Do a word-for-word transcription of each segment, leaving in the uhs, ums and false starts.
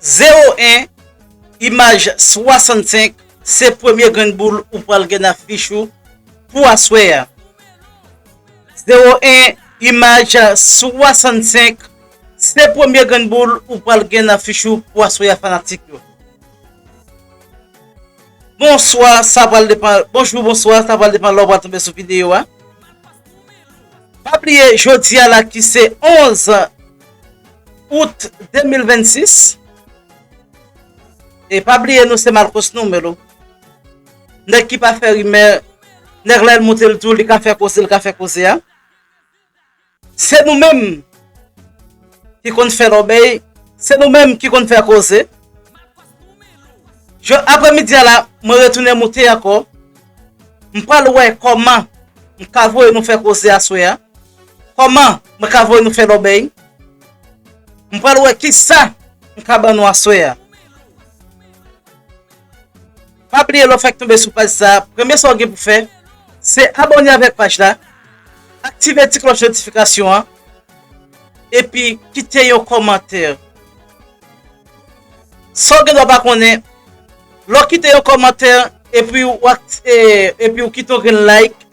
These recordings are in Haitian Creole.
Zewo en, imaj swasannsenk, se premye grenn boul ou pral gen nan fich ou pou aswè a. Zewo en, imaj swasannsenk, se premye grenn boul ou pral gen nan fich ou pou aswè a, fanatik yo. Bonswa, sa pral depann. Bonjou, bonswa, sa pral depann lè w pral tonbe sou videyo a. Pa bliye, jodi a la ki se onz out de mil vennsis. E pa bliye, nou se Malcos Numero. Nèg ki pa fè rimè, nèg lè l moute l tou, li ka fè koze, li ka fè koze a. Se nou menm ki konn fè lòbèy, se nou menm ki konn fè koze. Je, aprèmidi a la, mwen retounen moute ankò. M pral wè kòman m ka voye nou fè koze aswè a. Kòman mwen ka voye nou fè lòbèy. M pral wè kisa m ka ban nou aswè a. Pa bliye lè w fèk tonbe sou paj sa, premye sa w gen pou fè, se abòne avèk paj la, aktive ti klòch notifikasyon an, epi kite yon kòmantè. Sa w gen dwa pa konnen, lè w kite yon kòmantè, epi w ak-, e, epi w kite yon grenn like,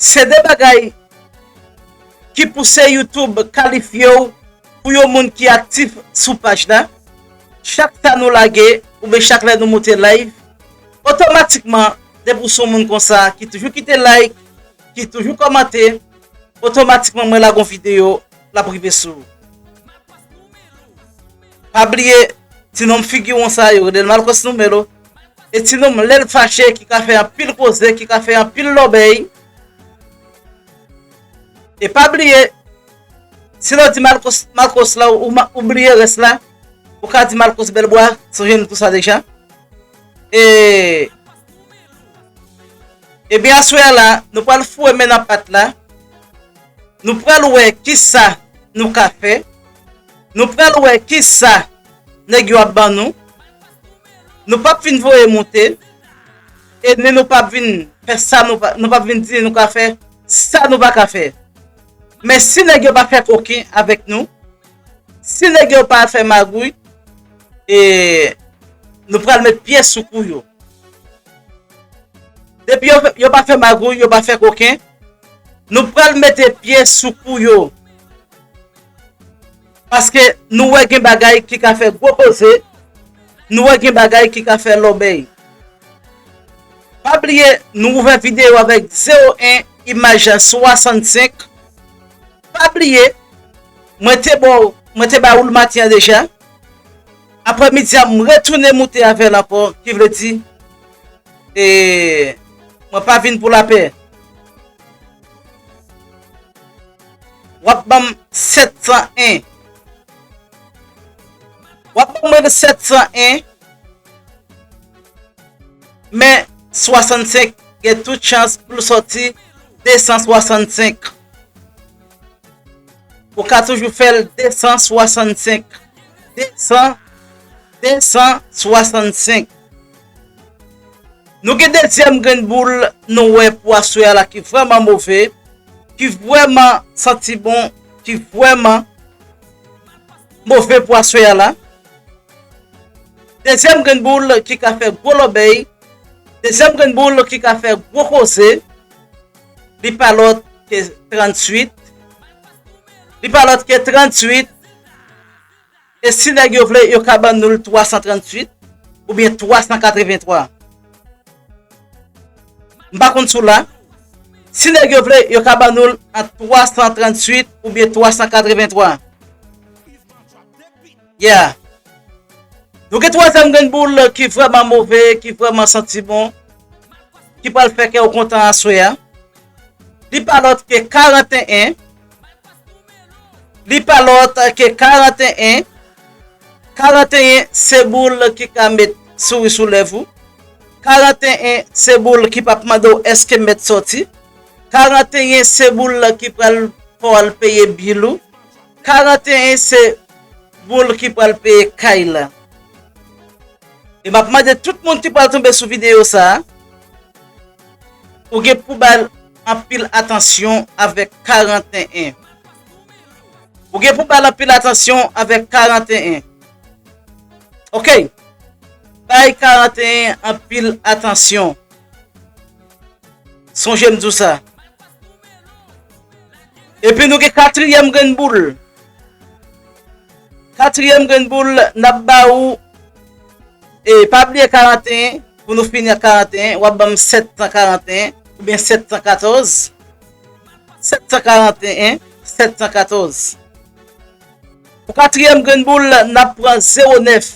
se de bagay ki pouse YouTube kalifye w pou yon moun ki aktif sou paj la. Chak sa nou lage, oubyen chak lè nou moute live, otomatikman, depi w se yon moun konsa ki toujou kite like, ki toujou kòmante, otomatikman mwen lage yon videyo, l ap rive sou ou. Pa bliye, ti nonm figirwon sa yo rele l Malcos Numero. E ti nonm lè l fache ki ka fè anpil koze, ki ka fè anpil lòbèy. E pa bliye, si lè w di Malcos, Malcos la, ou, ou bliye rès la, ou ka di Malcos Bèlbwa, sonje nou tou sa deja. E, ebyen, aswè a la, nou pral foure men nan pat la. Nou pral wè kisa nou ka fè. Nou pral wè kisa nèg yo ap ban nou. Nou p ap vin voye moute. E ni nou p ap vin fè sa nou pa, nou p ap vin di nou ka fè sa nou pa ka fè. Men si nèg yo pa fè koken avèk nou, si nèg yo pa fè magouy, e nou pral met pye sou kou yo. Depi yo, yo pa fè magouy, yo pa fè koken, nou pral mete pye sou kou yo. Paske nou wè gen bagay ki ka fè gwo koze, nou wè gen bagay ki ka fè lòbèy. Pa bliye, nou ouvè videyo avèk zewo en, imaj swasannsenk. Pa bliye, mwen te ba w, mwen te ba ou l maten an deja. Aprèmidi a, m retounen moute avè l ankò, ki vle di, e, mwen pa vin pou lapè. W ap ban m sèt san en. W ap ban mwen sèt san en. Men swasannsenk gen tout chans pou l sòti de san swasannsenk. Ou ka toujou fè l de san swasannsenk. De san, de san swasannsenk. Nou gen dezyèm grenn boul nou wè pou aswè a la ki vrèman move, ki vrèman santi bon, ki vrèman move pou aswè a la. Dezyèm grenn boul ki ka fè gwo lòbèy. Dezyèm grenn boul ki ka fè gwo koze. Li pa lòt ke tranntuit. Li pa lòt ke tranntuit. E si nèg yo vle, yo ka ban nou l twa san tranntuit oubyen twa san katrevenntwa. M pa konn si w la. Si nèg yo vle, yo ka ban nou l ant twa san tranntuit oubyen twa san katrevenntwa. Yeah. Nou gen twazyèm grenn boul ki vrèman move, ki vrèman santi bon, ki pral fè kè w kontan aswè a. Li pa lòt ke karanteyen. Li pa lòt ke karanteyen. Karanteyen se boul ki ka met souri sou lèv ou. Karanteyen se boul ki p ap mande w èske m mèt sòti. Karanteyen se boul ki pral fè w al peye bil ou. Karanteyen se boul ki pral peye kay la. E m ap mande tout moun ki pral tonbe sou videyo sa a, ou gen pou ba l anpil atansyon avèk karanteyen. Ou gen pou ba l anpil atansyon avèk karanteyen. Ok. Bay karanteyen anpil atansyon. Sonje m di w sa. Epi nou gen katriyèm grenn boul. Katriyèm grenn boul, n ap ba ou, e pa bliye karanteyen, pou nou fini ak karanteyen, w ap ban m sèt san karanteyen, oubyen sèt san katòz. Sèt san karanteyen, sèt san katòz. Pou katriyèm grenn boul, n ap pran zewo nèf.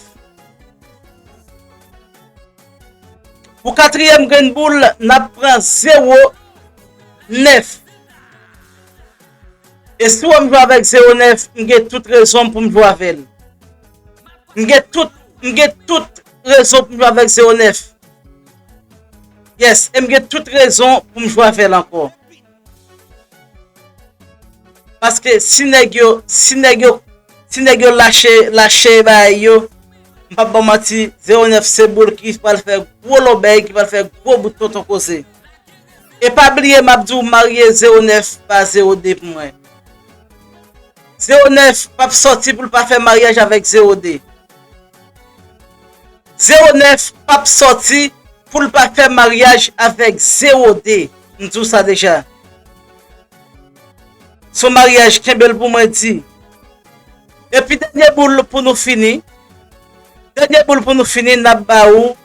Pou katriyèm grenn boul, n ap pran zewo nèf. E si w wè m jwe avèk zewo nèf, m gen tout rezon pou m jwe avè l. M gen tout, m gen tout rezon pou m jwe avèk zewo nèf. Yes, e m gen tout rezon pou m jwe avè l ankò. Paske si nèg yo, si nèg yo, si nèg yo lache, lache bagay yo, m p ap ba w manti, zewo nèf se boul ki pral fè gwo lòbèy, ki pral fè gwo bout tonton koze. E pa bliye, m ap di w, marye zewo nèf pa zewo de pou mwen. Zewo nèf p ap sòti pou l pa fè maryaj avèk zewo de. Zewo nèf p ap sòti pou l pa fè maryaj avèk zewo de. M di w sa deja. Se yon maryaj, kenbe l pou mwen di. Epi dènye boul pou nou fini. Dènye boul pou nou fini, n ap ba ou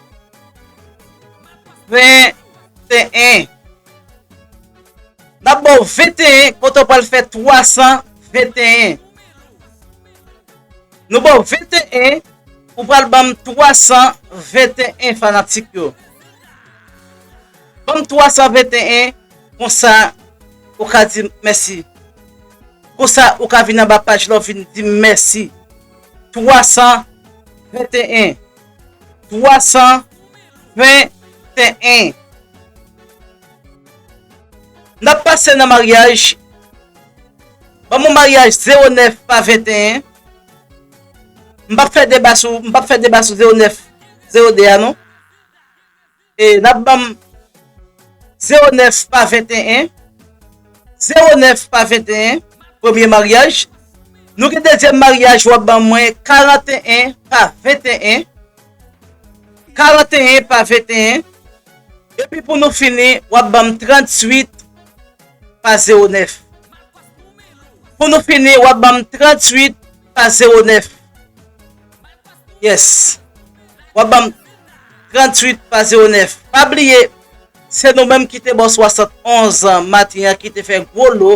venteyen. N ap ba w venteyen, kote w pral fè twa san venteyen. Nou ba w venteyen, ou pral ban m twa san venteyen, fanatik yo. Ban m twa san venteyen, konsa ou ka di m mèsi. Konsa ou ka vin anba paj la, w vin di m mèsi. Twa san venteyen. Twa san venteyen. N ap pase nan maryaj. Ban m yon maryaj zewo nèf pa venteyen. M p ap fè deba sou, m p ap fè deba sou zewo nèf, zewo de a non. E n ap ban m zewo nèf pa venteyen. Zewo nèf pa venteyen, premye maryaj. Nou gen dezyèm maryaj, w ap ban mwen karanteyen pa venteyen. Karanteyen pa venteyen. Epi pou nou fini, w ap ban m tranntuit pa zewo nèf. Pou nou fini, w ap ban m tranntuit pa zewo nèf. Yes. W ap ban m tranntuit pa zewo nèf. Pa bliye, se nou menm ki te ba w swasannonz maten an, ki te fè gwo lo,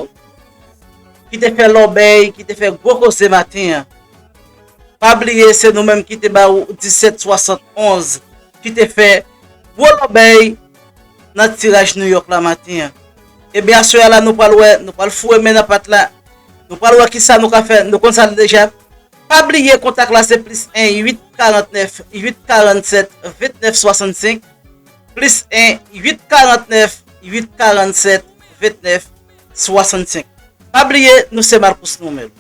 ki te fè lòbèy, ki te fè gwo koze maten an. Pa bliye, se nou menm ki te ba ou disèt swasannonz, ki te fè gwo lòbèy nan tiraj New York la maten an. Ebyen, aswè a la, nou pral wè, nou pral foure men nan pat la. Nou pral wè kisa nou ka fè, nou konn sa l deja. Pa bliye, kontak la se plis en uit karannèf uit karannsèt vennèf swasannsenk, plis en uit karannèf uit karannsèt vennèf swasannsenk. Pa bliye, nou se Marcus nou menm.